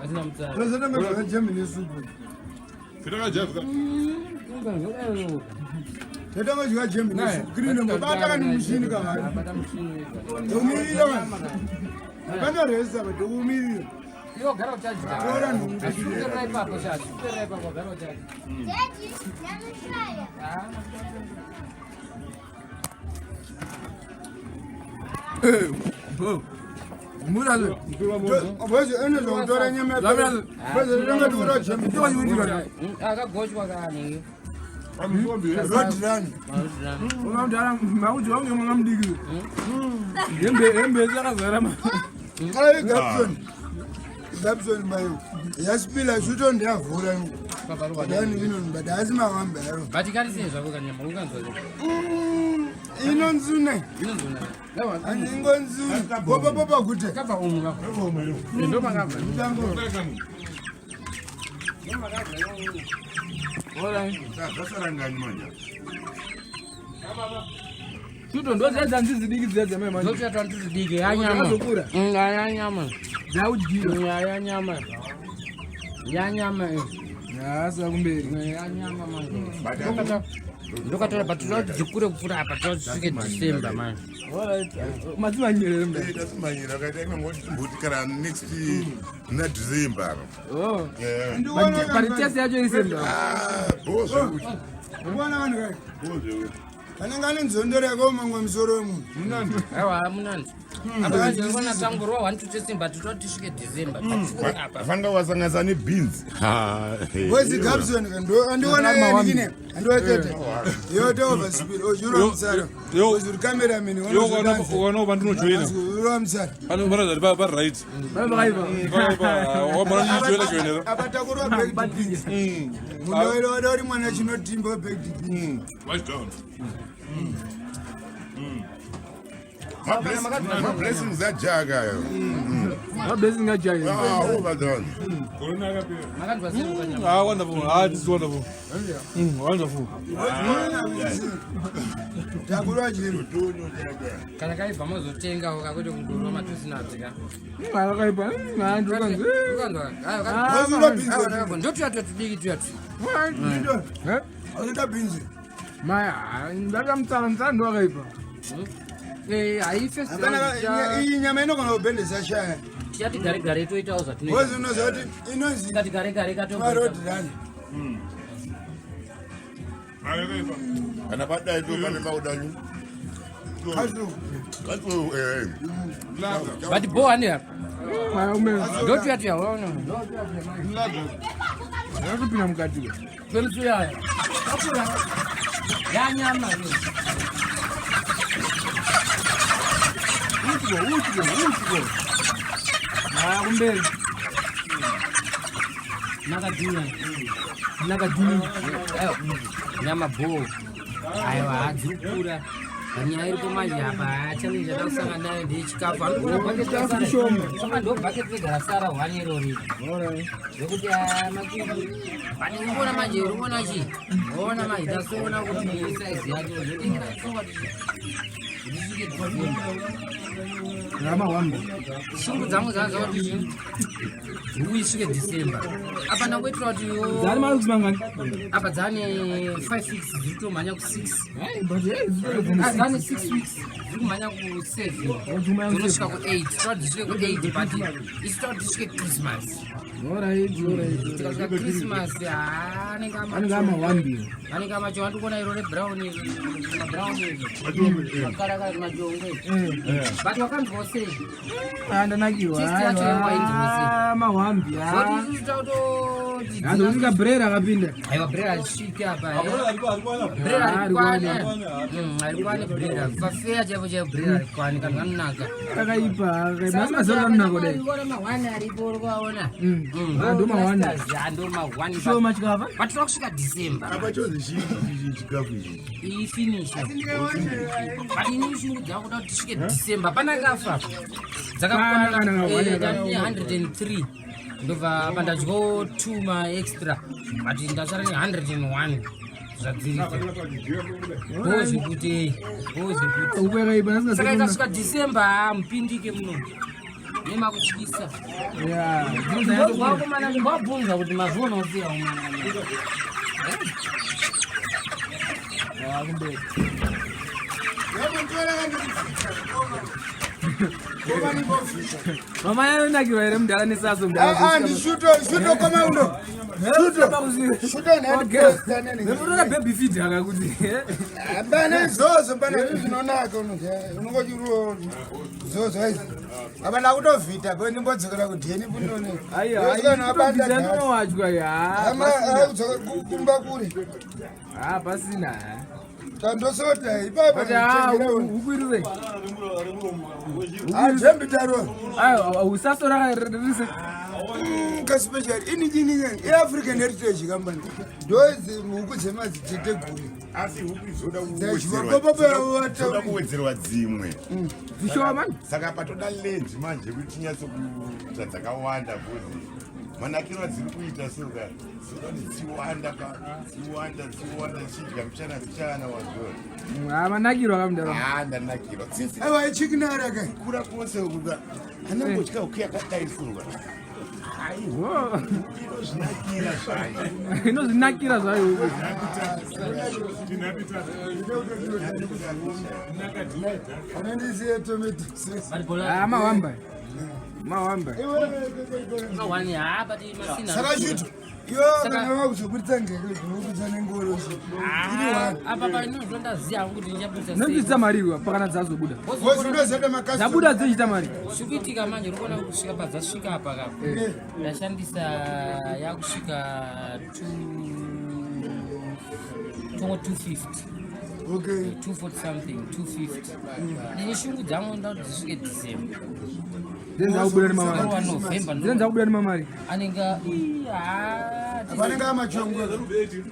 Asina mutsara. Zvazvatanga jam nesupu. Tinakajazwa. Tatanga dya jam nesupu. Green ngobata kana mushini kavana. Abata mushini wega. Ndokumirira vanhu. Hapana resa but ndokumirira. Iwo gara uchadya. Tora nhumbi. Asukira ipapo sha, asukira ipapo gara uchadya. Daddy, let me try it. Ah, Bozi ene zvokutora nyama. Bozi ringa tikura jam. Akagochwa kani. Road run. Mauti wange mwana mudiki. Hembe hembe yakazara ma. Ai Gabson. Gabson bayo. Yasipila shuto ndiyavhura. Dani ino but asi mawamba yaro. But karisei zvako kanyama ukanzwa zvako. Inonzune. Inonzuna. Andingonzune. Boba boba kute. Kabva umu kako. Ndo makabva. Mutango. Zvasarangani manje. Tuto ndo dzadza nzidiki dziya dzamai manje. Ndokuya twandudiki yanyama. Yakazokura. Yanyama. Dzaudyira. Yanyama. Yanyama. Yasa kumberi. Yanyama manje. Ndokatora but toda kuti dzikure kupfuura apa toda kuti tisvike December manje. Alright. Madzimanyere mda. Tasimanyira akaita imangoti kana next muna December. Oh. Yeah. But test yacho iri same. Ah, bho zvekuti. Kuona vanhu kai. Bho zvekuti. Vanenge ane nzondoro yakaoma ngwa musoro wemunhu. Aiwa munandi. Apa ndinoona tangorwa 1 to December toda kuti tisvike December. Tapfuura apa. Vanga wasanganisa nebeans. Bozi Gabson ndo andiona yeye kine. Andiwekete. Yo to overspeed. Ojura musara. Yo. Bozi uri cameraman Yo ukaona pandinojoina. Uri musara. Pano panoratidza kuti pa right. Vakaipa. Wabona ndichijoina joinera. Apa takurwa baked beans. Munhu wada uri mwana chinotimba baked beans. Watch down. Mablessings ajaka ayo. Mablessing ajayi. Ah, overdone. Corona yakapera. Makanzwa sei kanyama? Ah, wonderful. Ah, this is wonderful. Wonderful. Takurwa chiro. Kana kaibva mozotengawo kakwete kudorwa matusina dzika. Vakaipa. Ndandukanzwa. Ukanzwa. Bozi uri beans. Ndotuya tuya tudiki tuya tu. Eh? Unoita beans. Maya, ndaka mutsara mutsara ndo wakaipa. Eh, haife Hapana iyi nyama inogona kubhendesa shaya. tichati gare gare toitawo zvatinoita. Bozi unoziva kuti inonzi Tikati gare gare maroad katomboita. run. Kana padai to pane paudanyu. Kasu. Kasu eh. But bo ane apa. Maya ume. Ndotuya tuya waona. Ndakupinda mukati. Twemusuya. Kapura. Yanyama yo. Utiko, utiko, utiko. Maya kumberi. Nakadhinya. Nakadini. Aiwa, nyama bo. Aiwa, hadziri kukura. Nyaya iripo manje apa challenge yatakusangana nayo ndeyechikafu. Andikuona bucket rasara. Saka ndo bucket rega rasara one irori. Alright. Zvekuti makwikwi. But urikuona manje urikuona chi? Ona manje tasoona kuti size yacho zvekuti ndisvike December. Ramahwambo. Shungu dzangu dzanza kuti chi? Huku isvike December. Apa ndakuitira kuti Dzari mari kusimangani. apa dzane 5 weeks dziri kutomhanya ku6. Hey, but hey, Ah, dzane 6 weeks dziri kumhanya ku7 dzinosvika ku8 toda dzisvike ku8 but isu toda tisvike Christmas. Alright, alright. Tikasvika Christmas haa anenge Anenge amahwambi. anenge amacho andikuona iro rebrown iri mabrown iri makaraka majongwe but wakanzwawo sei Ah, ndanakiwa. Taste yacho yewainzwa sei? Ah, mahwambi. zoti isusu tautoti Hanzi kusvika brera akapinda. aiwa brera risvike apa brera Ah, rikwane harikwane brera pafeya chaipo chaipo brera rikwane kanhu kanonaka Akaipa, akaipa. Asi mazuva anonaka kudai. Ora mahwani aripo uri kuaona Ah, ndo mahwani. ndo mahwani Sure machikafa? but toda kusvika December Apa chozi chii chikafu ichi. ifinisha but ini shungu dzako kuda kuti tisvike December pana kafa Kana, kana, mahwani dzakakwana 103 ndobva apa ndadyawo 2 maextra but ndasara ne101 zvadziridzo bho zvekuti bho zvekuti Huku yakaipa. saka ikasvika December mupindike muno. Nemakutyisa. Ya, dzinozanyatso. Wakomana ndimbabvunza kuti mazuva usiya umana. Ya, kumberi. Mama yanonakirwa here mudhara nesaso mudhara? Ndishuto shuto koma uno. Shuto. Shuto Nemutora baby feed akakuti. Hapana zozo pana zvinhu zvinonaka unongochiruo zozo aizi. Apa ndakutovhita bo ndimbodzokera kudheni bunone. Aiwa, ndinowachwa ya. Ama kudzoka kumba kure. Ah, pasina. Tandosota ipapa. But ah, huku iri sei? Ah, jembi taro. Aiwa, usaso rakarise. Kaspecial ini chini iAfrican Heritage Company. Ndoidzi huku dzemadziteteguru. Asi huku izoda Dzachiva- kuwedzerwa kuwedzerwa dzimwe. Dzishoma mani. Saka patoda lenji manje kuti tinyatsokuita dzakawanda bhozi manakiro adziri kuita soka dzoda kuti dziwanda dziwanda dziwanda chidya mbichana mbichana wazora. Ah, manakirwa kamudhara. Ha, ndanakirwa since Aiwa ichikinara kai. kura kwose ukuka anongotya huku yakadai soka. Wo. Inozvinakira zvayo. Inozvinakira zvayo huku. Anondisiye tomato sauce. Ah, mawamba. Mawamba. Mawani ha but masina. Saka shuto. Iwe kana wakuzoburitsa ngeke ndinokudza nengoro. Iri one. Apa pa inozondaziya hangu kuti ndichabudisa sei. Nondidzisa mari iwe pakana dzazobuda. Wozi unozenda makasi. Dzabuda dzochita mari. Zvikuitika manje uri kuona kusvika padzasvika apa kapa. Ndashandisa yakusvika 2 tongo 250. Okay. 240 something 250. Ndine shungu dzangu nda kuti dzisvike December. Dzenza dzakubuda nemamari. Wa November. Dzenza dzakubuda nemamari. Anenge ii, ha Vanenge amachongwe.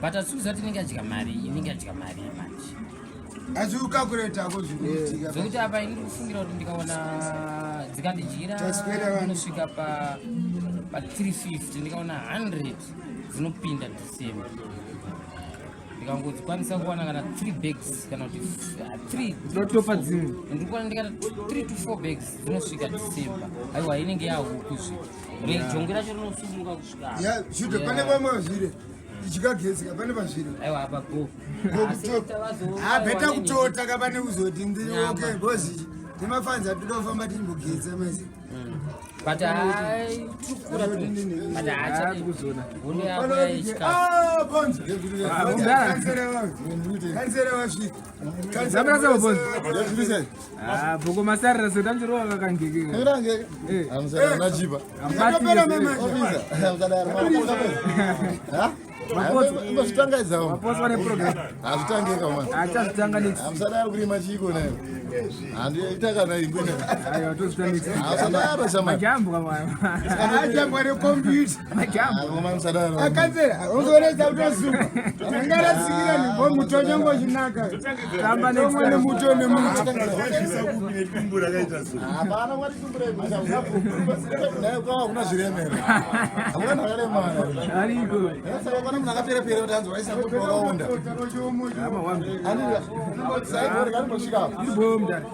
But asuza kuti inenge adya mari, inenge adya mari manje. Asi ukakureta ako zvikuitika. Zvekuti apa ini ndikufungira kuti ndikaona dzikandidyira Taswera vanhu. inosvika pa 350, ndikaona 100 dzinopinda December. Ndikangodzikwanisa kuwana kana 3 bags kana kuti 3 Dzinotopa dzimwe. Ndikuona ndikata 3 to 4 bags dzinosvika December. Aiwa, inenge yahuku zve. Jongwe racho rinosumuka kusvika apa. Ya, shuto pane pamwe zvire. Ichikagezeka pane pazvire. Aiwa, apa go. Ha, beta kutota kapane kuzoti ndiri okay boss. Nemafanzi atodofamba tichimbogeza mazi. But hai tikura tu, but Ah, haachadi tikuzoona. hondo yako yaichikafu. Ah, bonzo. mudhara. Kansera wasvika. Zamira sebo bonzo. Ah, bhoko masarira setanjiro kakangeke. Eh. Najipa. Yakapera mama. Imbozvitangaidzawo. Maposi vane program. Hazvitangeka mwana. Achazvitanga next. Hamusadaro kurima chiko nayo. Handiita kana ingwe. Aiwa, tozvita next. Hamusadaro shamani. Majambo kamwana. Ajambwa nekombiyuta. Majambo. Ngoma musadaro. Akansera, uzoretsa kutosungwa. Angaratsikira nembo muto nyongochinaka. Tamba next Tomwe time. nemuto nemuto. Zvisa kupi nedumbu rakaita so? Hapana kwati tumburai kuna zviremera. Hakuna munhu akaremara. Ariko. Saka kana munhu akaperepera kuti anzi waisa muto wakaonda. Mawamba. Ani saigori kanimbosvika. Iri bho mudhara.